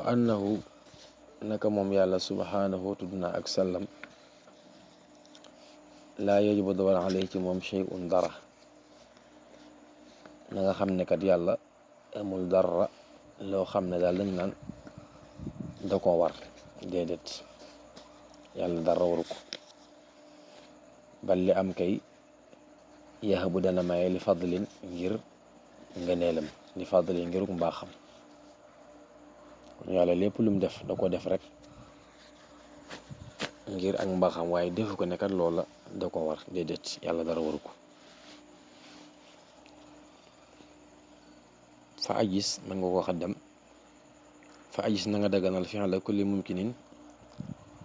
wa annahu naka moom yàlla subhanahu tudd na ak sallam laa yajibu dawal alay ci moom shay'un dara na nga xam ne kat yàlla amul dara loo xam ne daal dañ naan da koo war déedéet yàlla dara waru ko bal li am kay yahabu dana maye li fadlin ngir ngëneelam li fadlin ngiruk mbaaxam kon yàlla lépp lu mu def da ko def rek ngir ak mbaaxam waaye defu ko nekkat loola da ko war déedéet yàlla dara waru ko fa ajis man nga ko xaddam fa ajis na nga daganal fi'la kulli mumkinin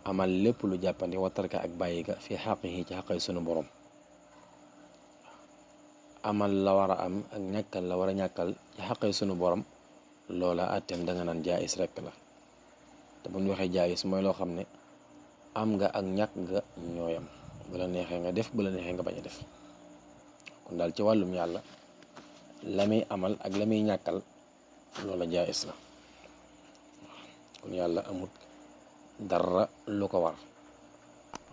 amal lépp lu jàppandi watarka ak bàyyi ga fi xaqihi ci xaqay sunu borom amal la war a am ak ñàkkal la war a ñàkkal ci xaqay sunu borom loola àtteem da nga naan jaayis rekk la te bu ñu waxee jaayis mooy loo xam ne am nga ak ñàkk nga ñooyam bu la neexee nga def bu la neexee nga bañ a def kon daal ci wàllum yàlla la muy amal ak la muy ñàkkal loola jaayis la kon yàlla amut dara lu ko war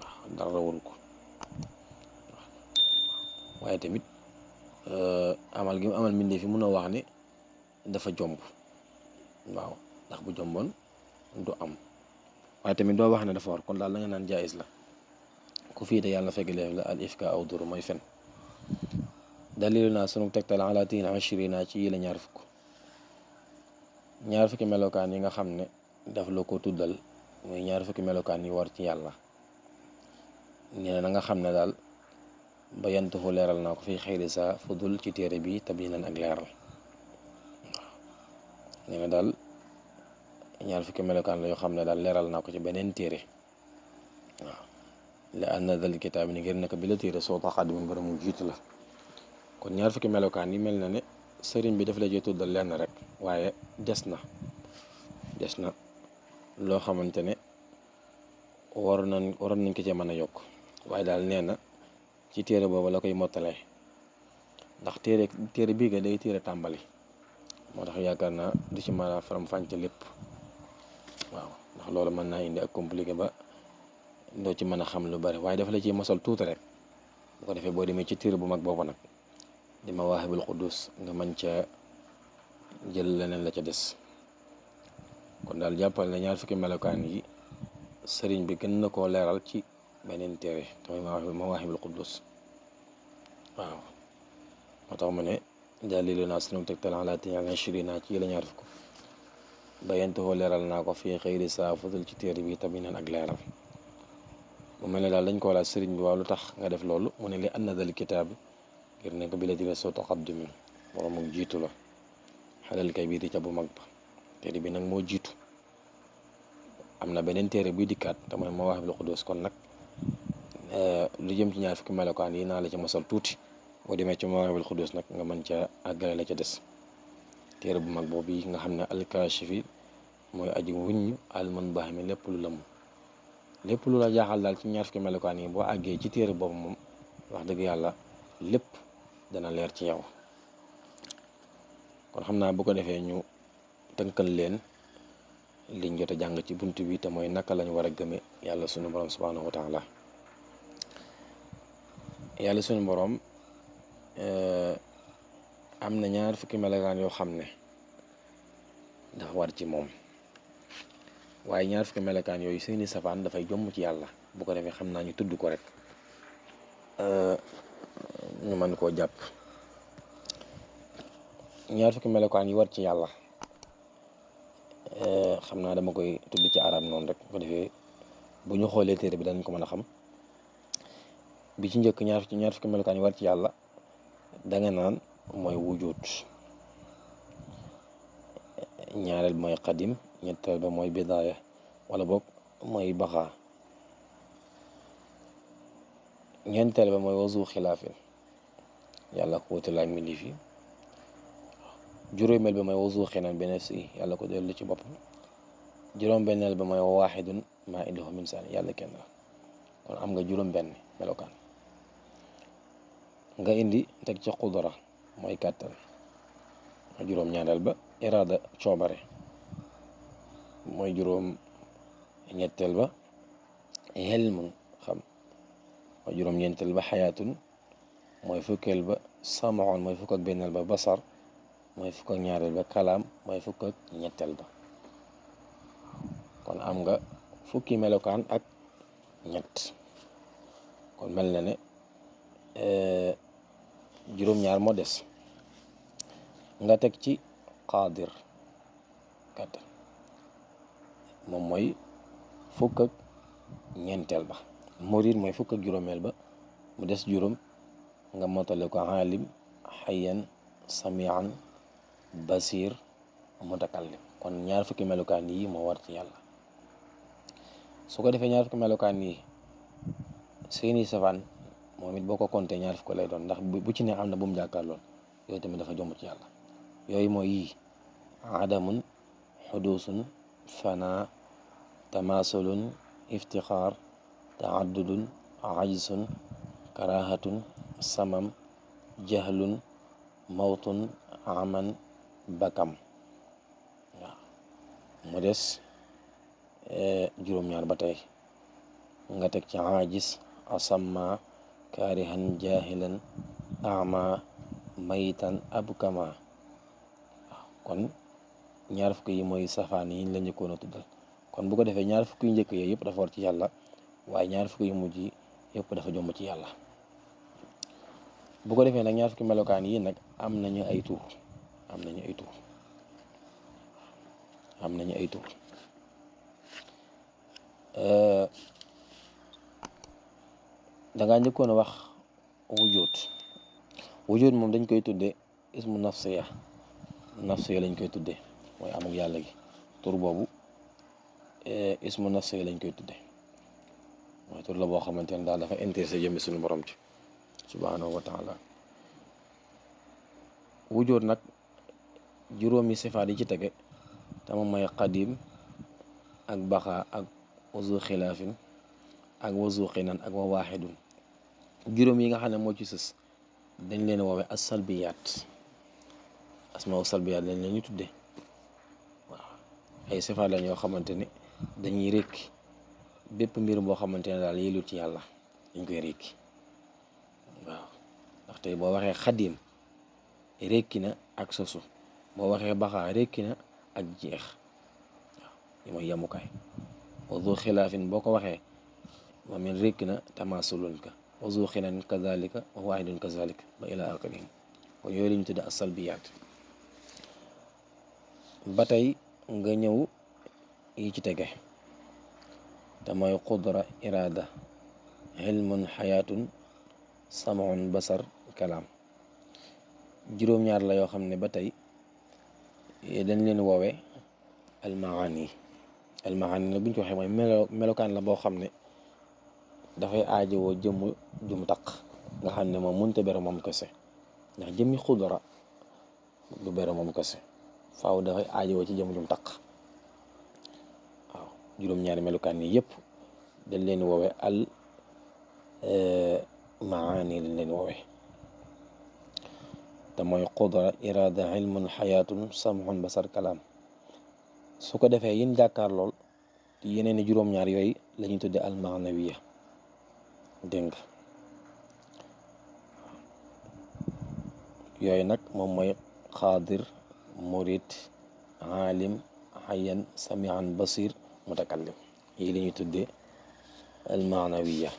waaw dara waru ko waaye tamit amal gi mu amal mbindee fi mënoo wax ne dafa jomb waaw ndax bu jomboon du am waaye tamit doo wax ne dafa war kon daal la nga naan jaayis la ku fii te yàlla fekk leef la al ifka aw duru mooy fen dalilu naa sunu tegtal ala tiin ashirina ci yi la ñaar fukki melokaan yi nga xam ne daf la ko tuddal muy ñaar fukki melokaan yi war ci yàlla nee na nga xam ne daal ba yantuhu leeral naa ko fi xëyri sa fudul ci téere bi tabinan ak leeral waaw nee na daal ñaar fukki melokaan la yoo xam ne daal leeral naa ko ci beneen téere waaw la anna dal kitaab ni ngir nekk bi la téere soo taxaadimin bara mu jiitu la kon ñaar fukki melokaan yi mel na ne sëriñ bi daf la jee tuddal lenn rek waaye des na loo xamante ne waroon nañ ko cee mën a yokk waaye daal nee na ci téere boobu la koy mottalee ndax téere bii ga day téere tàmbali moo tax yaakaar naa du ci mën a faram-fàcce lépp waaw ndax loolu mën naa indi ak compliqué ba doo ci mën a xam lu bari waaye dafa la ciy mosal tuuti rek bu ko defee boo demee ci téere bu mag boobu nag di Mawaahibul Quddus nga mën ca jël leneen la ca des kon daal jàppal ne ñaar fukki melokaan yi sëriñ bi gën na koo leeral ci beneen téere tamit Mawaahibul Quddus waaw moo tax mu ne dalilu naa sunu tegtal ala tiin ashirina ci la ñaar fukk bayantoo leeral naa ko fii xëyri saa fudul ci téere bi tamit ak leeral mu mel ne daal dañ ko laaj sëriñ bi waaw lu tax nga def loolu mu ne li anna dal kitaab ngir nekk bi la dire soo taqaddumi borom ak jiitu la xalal kay bii di ca bu mag ba téere bi nag moo jiitu am na beneen téere buy dikkaat te mooy Mawaahibul Quddus kon nag lu jëm ci ñaar fukki melokaan yi naa la ca mosal tuuti boo demee ci Mawaahibul Quddus nag nga mën ca àggale la ca des téere bu mag boobu yi nga xam ne alkaashifi mooy aji wuññ alman baax mi lépp lu lëmm lépp lu la jaaxal daal ci ñaar fukki melokaan yi boo àggee ci téere boobu moom wax dëgg yàlla lépp dana leer ci yow kon xam naa bu ko defee ñu tënkal leen liñ jot a jàng ci bunt bi te mooy naka lañ war a gëme yàlla sunu borom subhanahu wa taala yàlla sunu borom am na ñaar fukki melokaan yoo xam ne dafa war ci moom waaye ñaar fukki melokaan yooyu seeni safaan dafay jomm ci yàlla bu ko defee xam naa ñu tudd ko rek ñu mën koo jàpp ñaar fukki melokaan yi war ci yàlla xam naa dama koy tudd ci arab noonu rek bu ko defee bu ñu xoolee téere bi dañ ko mën a xam bi ci njëkk ñaar fukki melokaan yi war ci yàlla danga naan mooy wujud ñaareel mooy qadim ñetteel ba mooy bidaaya wala boog mooy baxaa ñeenteel ba mooy wazu xilaafin yàlla ko wutale ak mbindéef yi juróomeel ba mooy wazu xinan bi nafsi yàlla ko dellu ci boppam juróom-benneel ba mooy waaxidun maa indahu min saan yàlla kenn la kon am nga juróom-benn melokaan nga indi teg ci qudra mooy kàttan juróom-ñaareel ba iraada coobare mooy juróom ñetteel ba, xelmun xam mooy juróom ñeenteel ba, xayaatun mooy fukkeel ba, samaon mooy fukk ak benneel ba, basar mooy fukk ak ñaareel ba, kalaam mooy fukk ak ñetteel ba. kon am nga fukki melokaan ak ñett. kon mel na ne juróom-ñaar moo des. nga teg ci qaadir kàttan, moom mooy fukk ak ñeenteel ba. murid mooy fukk ak juróomeel ba, mu des juróom nga motale ko aalim, xayan, samian, basir, mutakallim. kon ñaar fukki melokaan yi moo war ci yàlla. su ko defee ñaar fukki melokaan yi seeni safaan moom it boo ko compté ñaar fukk lay doon, ndax bu ci ne am na bu mu jàkkaarloon. yooyu tamit dafa jomb ci yàlla. yooyu mooy yii: adamun, xuduusun, fana, tamasulun, iftixaar, taaddudun, ajsun, karahatun, samam, jahlun, mawtun, aman, bakam. waaw mu des juróom-ñaar ba tey. nga teg ci ajis, asamma, kaarihan, jahilan, ama, mayitan, abkama. waaw kon ñaar fukk yi mooy safaan yi la njëkkoon a tuddal. kon bu ko defee ñaar fukk yu njëkk yooyu yëpp dafa war ci yàlla, waaye ñaar fukk yu mujj yi yëpp dafa jomb ci yàlla. bu ko defee nag ñaar fukki melokaan yi nag am nañu ay tur am nañu ay tur am nañu ay tur dangaa njëkkoon a wax wujud moom dañ koy tudde ismu nafsiya lañ koy tudde, mooy amuk yàlla gi. tur boobu ismu nafsiya lañ koy tudde, mooy tur la boo xamante ne daal dafa intéressé jëmmi suñu borom ci subhanahu wa taala. wujud nag juróomi sifaat yi ci tege te moom mooy qadim ak baxa ak wazu xilaafin ak wazu xinan ak wa waaxidun. juróom yi nga xam ne moo ci sës dañ leen woowe as salbiyaat, asmaa salbiyaat lañ leen ñu tudde. waaw ay sifaat lañ yoo xamante ne dañuy rékki bépp mbir boo xamante ne daal yëlut ci yàlla dañ koy rékki. waaw ndax tey boo waxee xadim rékki na ak sosu, boo waxee baxaa rékki na ak jeex. waaw li mooy yemukaay. wazu xilaafin boo ko waxee moom it rékki na tamasulun ka, wazu xinan kazalika wa waahidun kazalika ba ila axirihim. kon yooyu la ñu tudde as salbiyaat. ba tey nga ñëw yi ci tege te mooy qudra, irada, xilmun, xayaatun, samun, basar, kalaam. juróom-ñaar la yoo xam ne ba tey dañ leen woowe almaani. almaani nag bu ñu ko waxee mooy melokaan la boo xam ne dafay aajowoo jëmm jum taq, nga xam ne moom mënta bere moom kese, ndax jëmmi xudra du bere moom kese, faaw dafay aajowoo ci jëmm jum taq. waaw juróom-ñaari melokaan yi yëpp dañ leen woowe al maani lañ leen woowe, te mooy qudra, irada, ilmun, xayaatun, samxun, basar, kalaam. su ko defee yin jàkkaar lool yeneen i juróom-ñaar yooyu la ñuy tudde al maanawiya. dégg nga yooyu nag moom mooy xaadir, murid, aalim, xayan, samian, basir, mutakallim. yi la ñuy tudde al maanawiya.